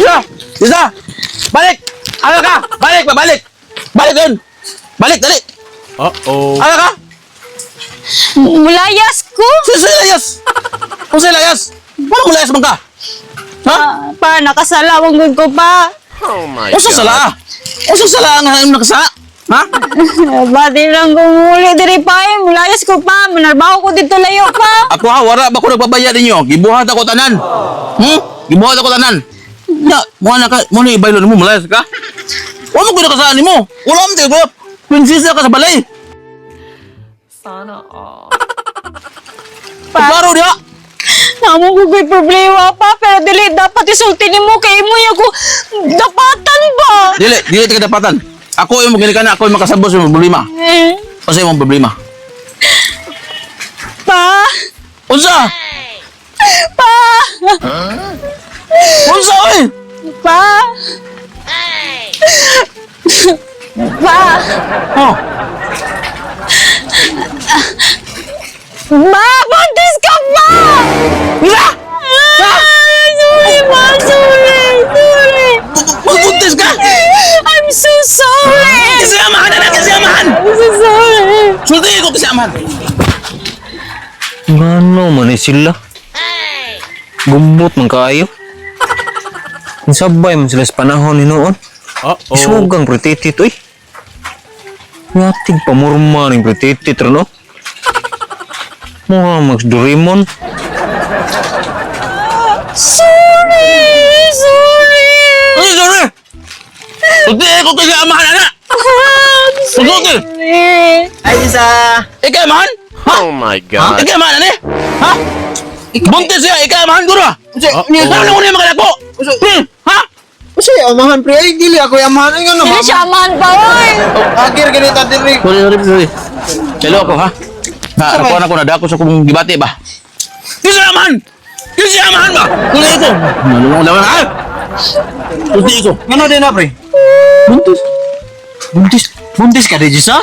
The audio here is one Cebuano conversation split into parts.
Isa! Isa! Balik! Ano ka? Balik ba? Balik! Balik dun! Balik, dali! Uh-oh. Ano ka? Mulayas ko. Sino si Layas? Kung si Layas? Paano mo layas man ka? Ha? Pa, nakasala mong gud ko pa. Oh my Usa sala! Usa sala ang hanim nakasala? Ha? Ba, di lang ko muli diri pa eh. Mulayas ko pa. Manarbaho ko dito layo pa. Ako ha, wala ba ko nagpabaya ninyo? Gibuhat ako tanan. Gibuhat ako tanan. Na, mo na ka, mo na ibaylo nimo mulayas ka? Wala mo ko nakasala nimo. Wala mo tayo. Prinsesa ka sa balay. Sana all. Klaro diha. Namo ko ko'y problema pa. Pero dili dapat isulti nimo kay imo ya ko dapatan ba? Dili, dili ta kadapatan. Ako yung magani na, ako yung makasabot sa imong problema. Eh, Unsa imong problema? pa, Unsa? pa, Unsa oy? pa. Pa, Oh, ma, buntis ka pa! Unsa? Ah, sorry ma, sorry, sorry. Magbuntis ka? I'm so sorry. Kasi amahan na, kasi amahan. I'm so sorry. Sulti ko kasi amahan. Ngano man eh sila? Gubot man kaayo. Sabay man sila sa panahon ni noon. Uh-oh. Isugang pretitit oy. Ngatig pamurma ning pretitit ra no. Mura mag Doraemon. Sorry, sorry. Ay, sorry. Sulti ko kasi amahan ana. I'm Sulti. sorry. Ay, isa! Ikaw amahan? Ha? Oh my God. Ikaw amahan ani? Ha? Buntis siya, ikaw amahan guro. Uh-oh. Ano ko niya makalako? Ha? Usa amahan pre, ay dili ako amahan ay ngano. Dili siya amahan pa, oy. Agir ganita diri. Sorry, sorry, sorry. Hello ako, ha? Ha, nakuha na ko na dako sa kong gibati ba? Di siya amahan! Di siya amahan ba? Sulti ko. Ano lang lawan ha? Sulti ko. Ngano din na pre? Buntis. Buntis, buntis ka di sa?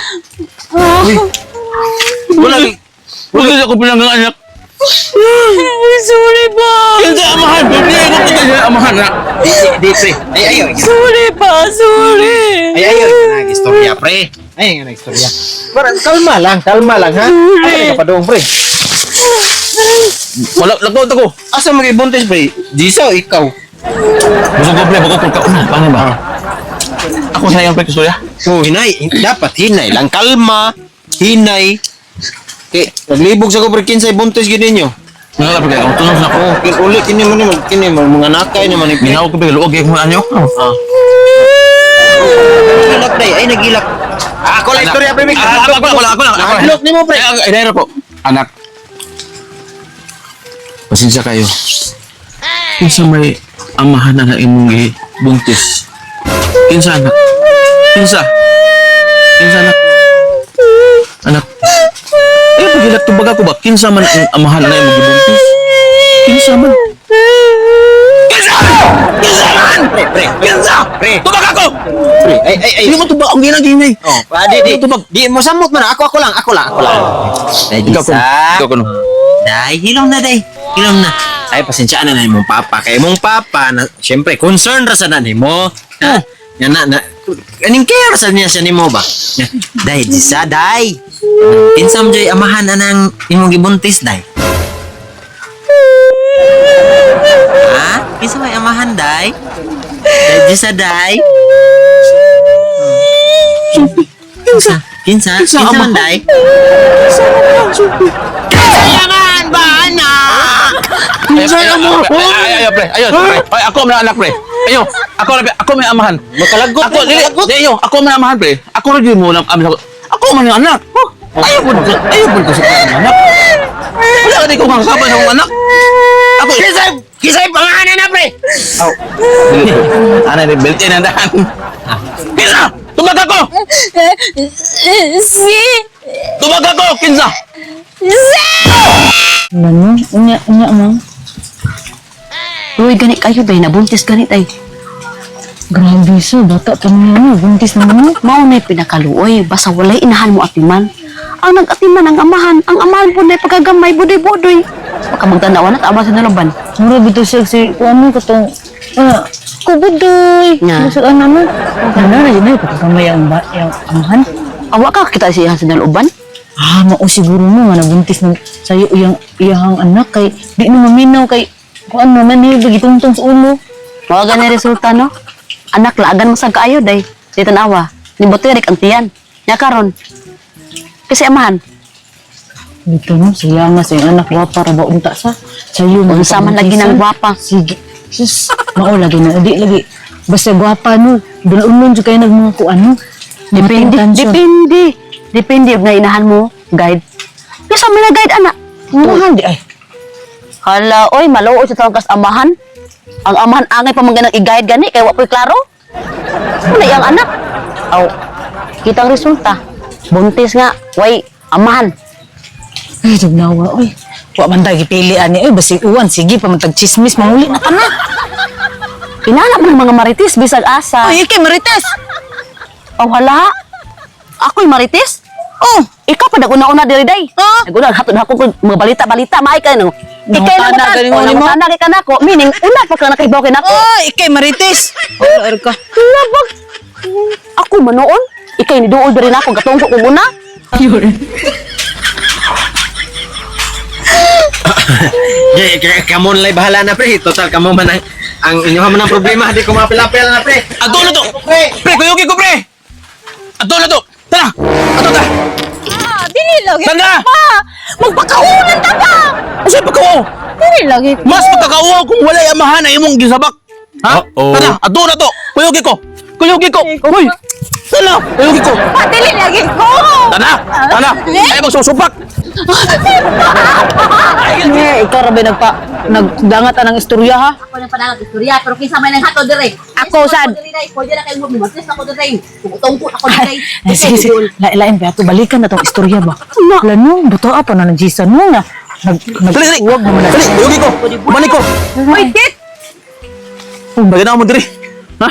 Wala. Wala ako pinanggang anak. Sorry pa. Hindi amahan. Hindi ko kasi amahan na. Di, di pre. Ay ayo. Sorry pa, sorry. Ay ayo nga istorya pre. Ay nga istorya. Para kalma lang ha. Ay ka pa doon pre. Wala lakaw ko. Asa mo kay buntis pre? Jisa o ikaw? Gusto ko pre, bago ko kauna. Paano ba? Ako sa iyang pre istorya. Oh, hinay. Dapat hinay lang kalma. Hinay. Kay naglibog sa ko pre kinsay buntis gid ninyo. Nga ka pre, kung tunog na ko. Oh, kin uli kini mo ni mag kini mo mga nakay naman ni pre. Minaw ko pre, luog kay kung anyo. Ah. Nagilak day, ay nagilak. Ako lang istorya pre. Mick. Ah, Ako ako ako ako lang. Ako lang. Nahadlok nimo pre. Ay, ay, ay, po. Anak. Pasensya kayo. Kinsa may amahan na na imong buntis. Kinsa anak? Kinsa? Kinsa anak? Anak. Eh, pagilak tubag ako ba? Kinsa man ang amahan na imong gibuntis? Kinsa man? Kinsa! Kinsa man! Pre, pre. Kinsa! Pre. Tubag ako! Pre, ay ay ay. Hindi mo tubag ang ginaginay. Oh, pa di di. Hindi mo tubag. Di mo samot man ako ako lang, ako lang, ako lang. Day Ikaw kuno. Ikaw kuno. Day, hilom na day. Hilom na. Ay pasensyaan na na imong papa kay imong papa na syempre concern ra sa na nimo. Ha? Nga na na aning care sa niya siya nimo ba? Nga, Day, Jisa, day. Kinsa mo joy amahan anang imong gibuntis day? Ha? Kinsa may amahan day? Day, Jisa, day. Kinsa? Kinsa? Kinsa Kinsa man amahan? day? Kinsa mo? Ay, ay, ay, pre. Ayun, pre. Ay, ako may anak, pre. Ayo, ako na, pre. Ako may amahan. Makalagot. Ako, dili, dili, ayo, ako may amahan, pre. Ako rin mo lang amin ako. Ako man yung anak. Huh? Ayaw po ko, ayaw po ko sa akong anak. Wala ka di ko kasama sa akong anak. Ako, Kinsa kinsa pangalan na pre? Aw. Dili, pre. Ana ni belte na daan. Kinsa! Tubag ako! Si, Tubag ako, kinsa! si. Ano? Unya, unya mo. Uy, gani kayo day, nabuntis gani day. Grabe so, bata pa niya mo. Buntis na mo. Mao na'y pinakaluoy, basta walay inahan mo atiman. Ang nag-atiman ang amahan po na'y pagkagamay, budoy-budoy. Baka magtanawa na, tama sa nalaban. Mura bito siya si, ano ko tong, ah, Ko budoy. Nga. Lusot ang ano. Ano na yun ay pagkakamay ang ba yang amahan. Awa ka kita siya sa naluban. Ah, mao siguro mo nga nabuntis ng sayo iyang iyahang anak kay di na maminaw kay kuan mo man ni bagitungtong sa ulo. Mao gani resulta no. Anak laagan mo sa kaayo day. Di tanawa. Ni Boterik ang tiyan. Nya karon. Kasi amahan, Dito no, siya nga sa iyang anak gwapa ra ba unta sa sayo mo. unsa man lagi nang gwapa. Sige. Sus, mao lagi na di lagi. Basta gwapa no, dulunon jud kayo nag mga kuan no. Mga Depende, intention. depende. Depende og nga inahan mo, guide. Bisa man na guide ana. Amahan di ay. Hala, oy, maluoy sa tawag kas amahan. Ang amahan angay pa man ganang i-guide gani kay wa po'y klaro. Wala iyang anak. Aw, kitang resulta. Buntis nga, way amahan. Ay, tugnawa oy. Wa man ta gipili ani oy, basig uwan sige pa man tag chismis manguli na ka na. Inana man ang mga marites bisag asa. Oy, ikay marites. Aw hala. Ako'y marites? Oh, Ikaw pa naguna-una diri day. Oh. Naguna hatod ako kung mga balita-balita maay ka no. Ikay Nangutana na gani mo nimo? mo. Nangutana kay kanako, meaning una pa ka nakahibaw kay nako. oh, ikay marites. Oh, er ka. Labag. Ako manoon. Ikay ni duol diri nako gatungko kog una. Kamo na bahala na pre. Total kamo man ang inyo man ang problema di ko mapilapil na pre. Ato na to! Pre, kuyugi ko pre! Ato na to! Tara! Ato ta! Ah, dili lagi. Tanda! Pa, magpakaunan ta ba? Unsay pagkauaw? Dili lagi. Mas pagkakauaw kung walay amahan na imong gisabak. Ha? Uh-oh. Tara, ato na to! Kuyugi ko! Kuyugi ko! Uy! Tara! Kuyugi ko! Pa, dili lagi ko. Tara! Tara! Ay, magsusupak! Eh, ikaw ra ba nagpa nagdangat anang istorya ha? Ako nang panangat istorya pero kinsa may nanghatod diri. Ako, sad. Diri day, pwede na kayo magmatis ako diri. Tungkol ako diri. Ay, sige, sige. Lain ba ito? Balikan na tong istorya ba? Wala no, buto pa na ng Jason mo nga. Nag, nag, Dali, dali! Huwag mo na. Dali, kuyugi ko! Balik ko! Uy, tit. Bagay na mo diri. Ha?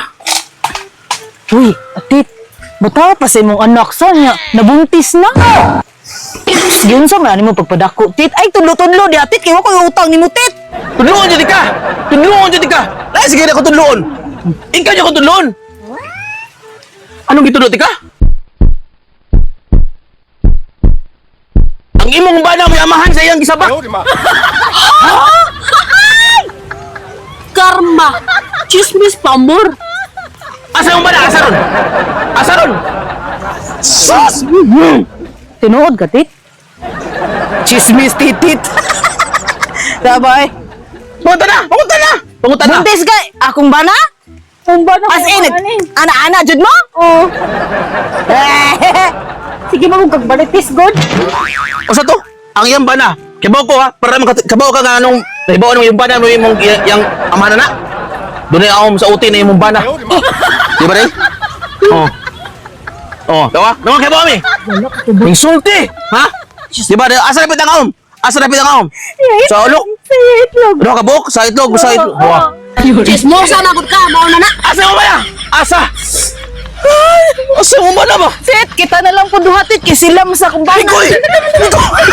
Uy, atit. Buto pa sa imong anak sa niya. Nabuntis na. Yun sa man mo pagpadako, tit. Ay, tudlo-tudlo di atit. Kaya ko yung utang ni mo, tit. Tudloon jud ka! Tudloon jud ka! Ay, sige na ko tudloon! Ikaw niya ko tudloon! Anong gitudlo ti ka? Ang imong bana may amahan sa iyang gisabak. Karma. Chismis pamor. Asa imong bana? Asa ron? Asa ron? Sus! Tinuod ka, tit. Chismis, titit. Sabay. Punta na! Punta na! Punta na! Buntis ka. Akong bana? Kung ba na As in, ana-ana, jud mo? Oh. Eh. Sige mo kag balitis god. Usa to? Ang iyang bana. Kibaw ko ha, para kabaw ka nga anong nahibaw anong iyong bana mo imong iyang amahan na na. Dunay ako sa uti na imong bana. Di ba rin? Oh. Oh, dawa? Dawa kay mi. Insulti, ha? Di ba? Asa na ang aom? Asa na ang aom? Sa ulo. Sa itlog. Ano ka buhok? Sa itlog, sa itlog. Buha. Chismosa na gud ka, mao na na. Asa mo ba na? Asa? Ay, asa mo ba na ba? Tit, kita na lang po duha, tit. Kay sila mo sa akong bana. Ikoy! Ikoy!